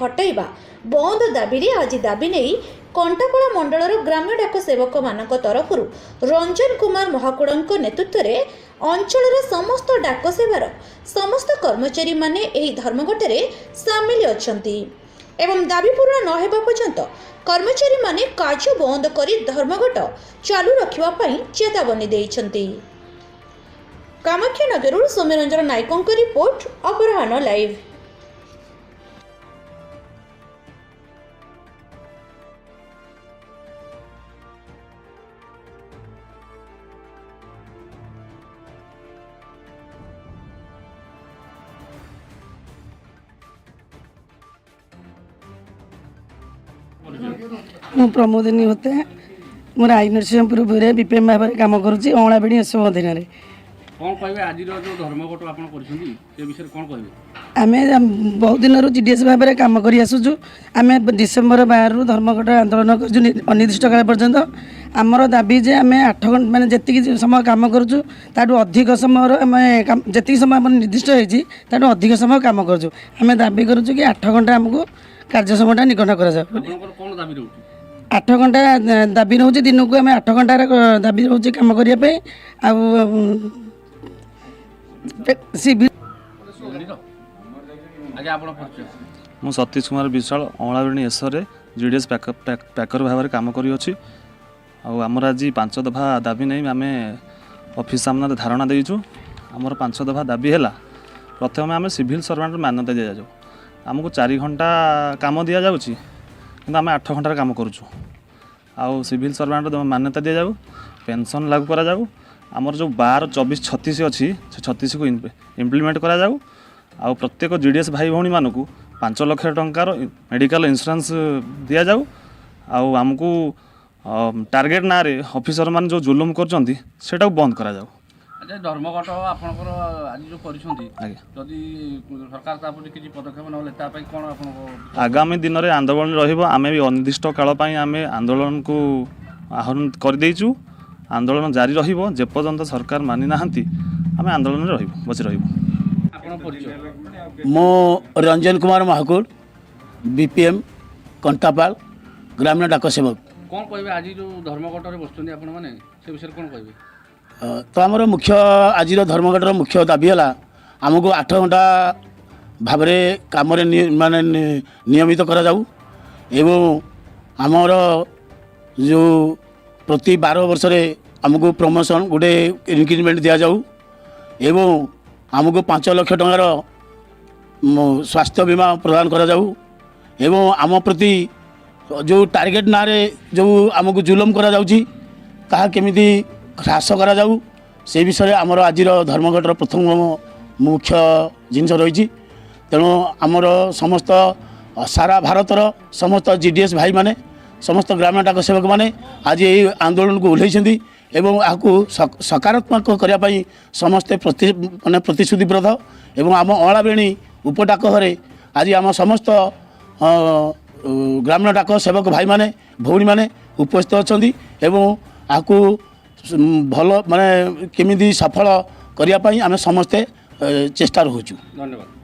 ହଟାଇବା ବନ୍ଦ ଦାବିରେ ଆଜି ଦାବି ନେଇ କଣ୍ଟାପାଳ ମଣ୍ଡଳର ଗ୍ରାମ୍ୟ ଡାକ ସେବକମାନଙ୍କ ତରଫରୁ ରଞ୍ଜନ କୁମାର ମହାକୁଡ଼ଙ୍କ ନେତୃତ୍ୱରେ ଅଞ୍ଚଳର ସମସ୍ତ ଡାକ ସେବାର ସମସ୍ତ କର୍ମଚାରୀମାନେ ଏହି ଧର୍ମଘଟରେ ସାମିଲ ଅଛନ୍ତି ଏବଂ ଦାବି ପୂରଣ ନ ହେବା ପର୍ଯ୍ୟନ୍ତ କର୍ମଚାରୀମାନେ କାର୍ଯ୍ୟ ବନ୍ଦ କରି ଧର୍ମଘଟ ଚାଲୁ ରଖିବା ପାଇଁ ଚେତାବନୀ ଦେଇଛନ୍ତି। କାମାକ୍ଷାନଗରରୁ ସୌମ୍ୟରଞ୍ଜନ ନାୟକଙ୍କ ରିପୋର୍ଟ, ଅପରାହ୍ନ ଲାଇଭ୍। ମୁଁ ପ୍ରମୋଦିନୀ ହୋତା। ମୁଁ ରାଇନରସିଂହପୁରରେ ବିପିଏମ୍ ଭାବରେ କାମ କରୁଛି ଅଁଳାବେଣୀ ଏସବୁ ଅଧୀନରେ। କ'ଣ କହିବେ, ଆଜିର ଯେଉଁ ଧର୍ମଘଟ ଆପଣ କରିଛନ୍ତି, ସେ ବିଷୟରେ କ'ଣ କହିବେ? ଆମେ ବହୁତ ଦିନରୁ ଜିଡିଏସ୍ ଭାବରେ କାମ କରି ଆସୁଛୁ। ଆମେ ଡିସେମ୍ବର 12ରୁ ଧର୍ମଘଟ ଆନ୍ଦୋଳନ କରିଛୁ ଅନିର୍ଦ୍ଦିଷ୍ଟ କାଳ ପର୍ଯ୍ୟନ୍ତ। ଆମର ଦାବି ଯେ ଆମେ 8 ଘଣ୍ଟା, ମାନେ ଯେତିକି ସମୟ କାମ କରୁଛୁ, ତାଠୁ ଅଧିକ ସମୟର ଆମେ ଯେତିକି ସମୟ ଆମର ନିର୍ଦ୍ଦିଷ୍ଟ ହେଇଛି, ତାଠୁ ଅଧିକ ସମୟ କାମ କରୁଛୁ। ଆମେ ଦାବି କରୁଛୁ କି 8 ଘଣ୍ଟା ଆମକୁ କାର୍ଯ୍ୟ ସମୟଟା ନିଘଣ୍ଟ କରାଯାଉ। ଆପଣଙ୍କର କ'ଣ ଦାବି ରହୁଛି? 8 ଘଣ୍ଟା ଦାବି ରହୁଛି। ଦିନକୁ ଆମେ 8 ଘଣ୍ଟାର ଦାବି ରହୁଛି କାମ କରିବା ପାଇଁ। ଆଉ ସିଭିଲ ଆଜ୍ଞା, ଆପଣ ପରିଚୟ? ମୁଁ ସତୀଶ କୁମାର ବିଶ୍ୱାଳ, ଅଁଳାବେଣୀ ଏସରେ ଜିଡ଼ିଏସ୍ ପ୍ୟାକର ଭାବରେ କାମ କରିଅଛି। ଆଉ ଆମର ଆଜି 5 ଦଫା ଦାବି ନେଇ ଆମେ ଅଫିସ୍ ସାମ୍ନାରେ ଧାରଣା ଦେଇଛୁ। ଆମର 5 ଦଫା ଦାବି ହେଲା, ପ୍ରଥମେ ଆମେ ସିଭିଲ୍ ସର୍ଭାଣ୍ଟ ମାନ୍ୟତା ଦିଆଯାଉ। ଆମକୁ 4 ଘଣ୍ଟା କାମ ଦିଆଯାଉଛି, କିନ୍ତୁ ଆମେ 8 ଘଣ୍ଟାର କାମ କରୁଛୁ। ଆଉ ସିଭିଲ୍ ସର୍ଭାଣ୍ଟ ମାନ୍ୟତା ଦିଆଯାଉ, ପେନସନ୍ ଲାଗୁ କରାଯାଉ। ଆମର ଯେଉଁ 12, 24, 36 ଅଛି, ସେ 36କୁ ଇମ୍ପ୍ଲିମେଣ୍ଟ କରାଯାଉ। ଆଉ ପ୍ରତ୍ୟେକ ଜିଡ଼ିଏସ୍ ଭାଇ ଭଉଣୀମାନଙ୍କୁ 5 ଲକ୍ଷ ଟଙ୍କାର ମେଡ଼ିକାଲ ଇନ୍ସୁରାନ୍ସ ଦିଆଯାଉ। ଆଉ ଆମକୁ ଟାର୍ଗେଟ୍ ନାଁରେ ଅଫିସରମାନେ ଯେଉଁ ଜୁଲୁମ କରୁଛନ୍ତି, ସେଇଟାକୁ ବନ୍ଦ କରାଯାଉ। ଆଚ୍ଛା, ଧର୍ମଘଟ ଆପଣଙ୍କର ଆଜି ଯେଉଁ କରିଛନ୍ତି, ଯଦି ସରକାର ତା ପ୍ରତି କିଛି ପଦକ୍ଷେପ ନେଲେ, ତା ପାଇଁ କ'ଣ ଆପଣଙ୍କ ଆଗାମୀ ଦିନରେ ଆନ୍ଦୋଳନ ରହିବ। ଆମେ ବି ଅନିର୍ଦ୍ଦିଷ୍ଟ କାଳ ପାଇଁ ଆମେ ଆନ୍ଦୋଳନକୁ ଆହ୍ୱାନ କରିଦେଇଛୁ। ଆନ୍ଦୋଳନ ଜାରି ରହିବ। ଯେପର୍ଯ୍ୟନ୍ତ ସରକାର ମାନି ନାହାନ୍ତି, ଆମେ ଆନ୍ଦୋଳନରେ ରହିବୁ, ବସି ରହିବୁ। ଆପଣ ପରିଚୟ? ମୁଁ ରଞ୍ଜନ କୁମାର ମହାକୁଡ଼, ବିପିଏମ୍, କଣ୍ଟାପାଳ, ଗ୍ରାମୀଣ ଡାକ ସେବକ। କ'ଣ କହିବେ, ଆଜି ଯେଉଁ ଧର୍ମଘଟରେ ବସୁଛନ୍ତି ଆପଣମାନେ, ସେ ବିଷୟରେ କ'ଣ କହିବେ? ତ ଆମର ମୁଖ୍ୟ ଆଜିର ଧର୍ମଘଟର ମୁଖ୍ୟ ଦାବି ହେଲା, ଆମକୁ 8 ଘଣ୍ଟା ଭାବରେ କାମରେ ମାନେ ନିୟମିତ କରାଯାଉ ଏବଂ ଆମର ଯେଉଁ ପ୍ରତି 12 ବର୍ଷରେ ଆମକୁ ପ୍ରମୋସନ୍ ଗୋଟେ ଇନକ୍ରିମେଣ୍ଟ ଦିଆଯାଉ ଏବଂ ଆମକୁ 5 ଲକ୍ଷ ଟଙ୍କାର ସ୍ୱାସ୍ଥ୍ୟ ବୀମା ପ୍ରଦାନ କରାଯାଉ ଏବଂ ଆମ ପ୍ରତି ଯେଉଁ ଟାର୍ଗେଟ୍ ନାଁରେ ଯେଉଁ ଆମକୁ ଜୁଲମ କରାଯାଉଛି, ତାହା କେମିତି ହ୍ରାସ କରାଯାଉ, ସେ ବିଷୟରେ ଆମର ଆଜିର ଧର୍ମଘଟର ପ୍ରଥମ ମୁଖ୍ୟ ଜିନିଷ ରହିଛି। ତେଣୁ ଆମର ସମସ୍ତ ସାରା ଭାରତର ସମସ୍ତ ଜିଡ଼ିଏସ୍ ଭାଇମାନେ, ସମସ୍ତ ଗ୍ରାମୀଣ ଡାକ ସେବକମାନେ ଆଜି ଏହି ଆନ୍ଦୋଳନକୁ ଓହ୍ଲାଇଛନ୍ତି ଏବଂ ଏହାକୁ ସକାରାତ୍ମକ କରିବା ପାଇଁ ସମସ୍ତେ ମାନେ ପ୍ରତିଶ୍ରୁତିବଦ୍ଧ। ଏବଂ ଆମ ଅଁଳାବେଣୀ ଉପଡାକଘରେ ଆଜି ଆମ ସମସ୍ତ ଗ୍ରାମୀଣ ଡାକ ସେବକ ଭାଇମାନେ, ଭଉଣୀମାନେ ଉପସ୍ଥିତ ଅଛନ୍ତି ଏବଂ ଏହାକୁ ଭଲ ମାନେ କେମିତି ସଫଳ କରିବା ପାଇଁ ଆମେ ସମସ୍ତେ ଚେଷ୍ଟା ରହୁଛୁ। ଧନ୍ୟବାଦ।